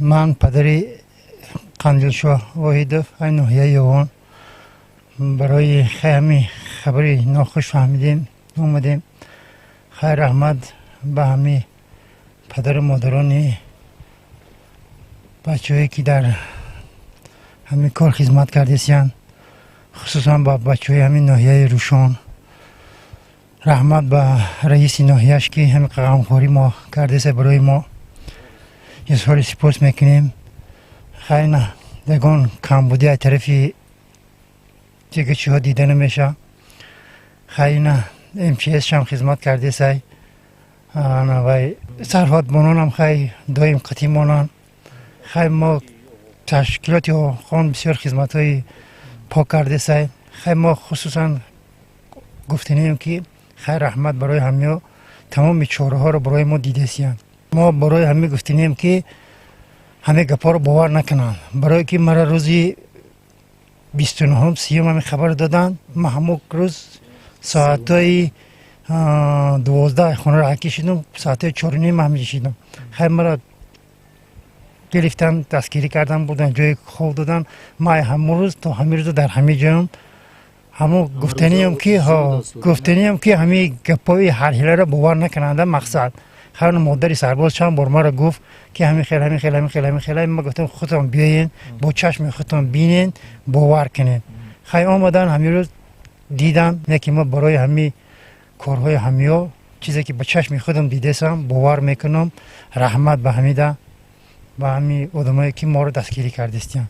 Ман падари Қандилшоҳ Воҳидов, ай ноҳияи Ёвон. Барои ҳами хабари нохуш фаҳмидем, омадем. Хайр, раҳмат ба ҳами падару модарони бачаҳое, ки дар ҳамин кор хизмат кардесиянд, хусусан ба бачаҳои ҳамин ноҳияи Рӯшон. Раҳмат ба раиси ноҳияш, ки ҳамин ғамхорӣ мо кардеса. Барои мо изҳори сипос мекунем. Хайр, на ягон камбудӣ аз тарафи дигачиҳо дида намеша. Хайр, на МЧС шам хизмат кардесай вай сарҳодбононам хай доим қатӣ монанд. Хай, мо ташкилоти хон бисёр хизматҳои пок кардесай. Хай, мо хусусан гуфтанем, ки хайр, раҳмат барои ҳамиё, тамоми чораҳоро барои мо дидесиянд. Мо барои ҳамин гуфтанем, ки ҳамин гапҳоро бовар накунанд, барое ки мара рӯзи 29-ум, 30-ум ҳамин хабар доданд. Ма ҳамон рӯз соатҳои 12 хонаро ҳакӣ шидум, соатҳои 4:30 ҳамин шидум. Хай, мара гирифтан, дастгирӣ кардан, бурдан, ҷои хоб додан. Ма ҳамон рӯз то ҳамин рӯза дар ҳамин ҷоям. Ҳамон гуфтаниям ки, гуфтаниям ки ҳамин гапҳои ҳархеларо бовар накунанда. Мақсад, хайр, модари сарбоз чанд бор маро гуфт, ки ҳамин хел, ҳамин хел, ҳамин хел, ҳамин хел. Ма гуфтам, худтон биёен, бо чашми худтон бинен, бовар кунед. Хай, омадан, ҳамин рӯз дидан. Не ки ма барои ҳамин корҳои ҳамиё, чизе ки ба чашми худам дидесам, бовар мекунам. Раҳмат ба ҳамида, ба ҳамин одамое, ки моро дастгирӣ кардистиянд.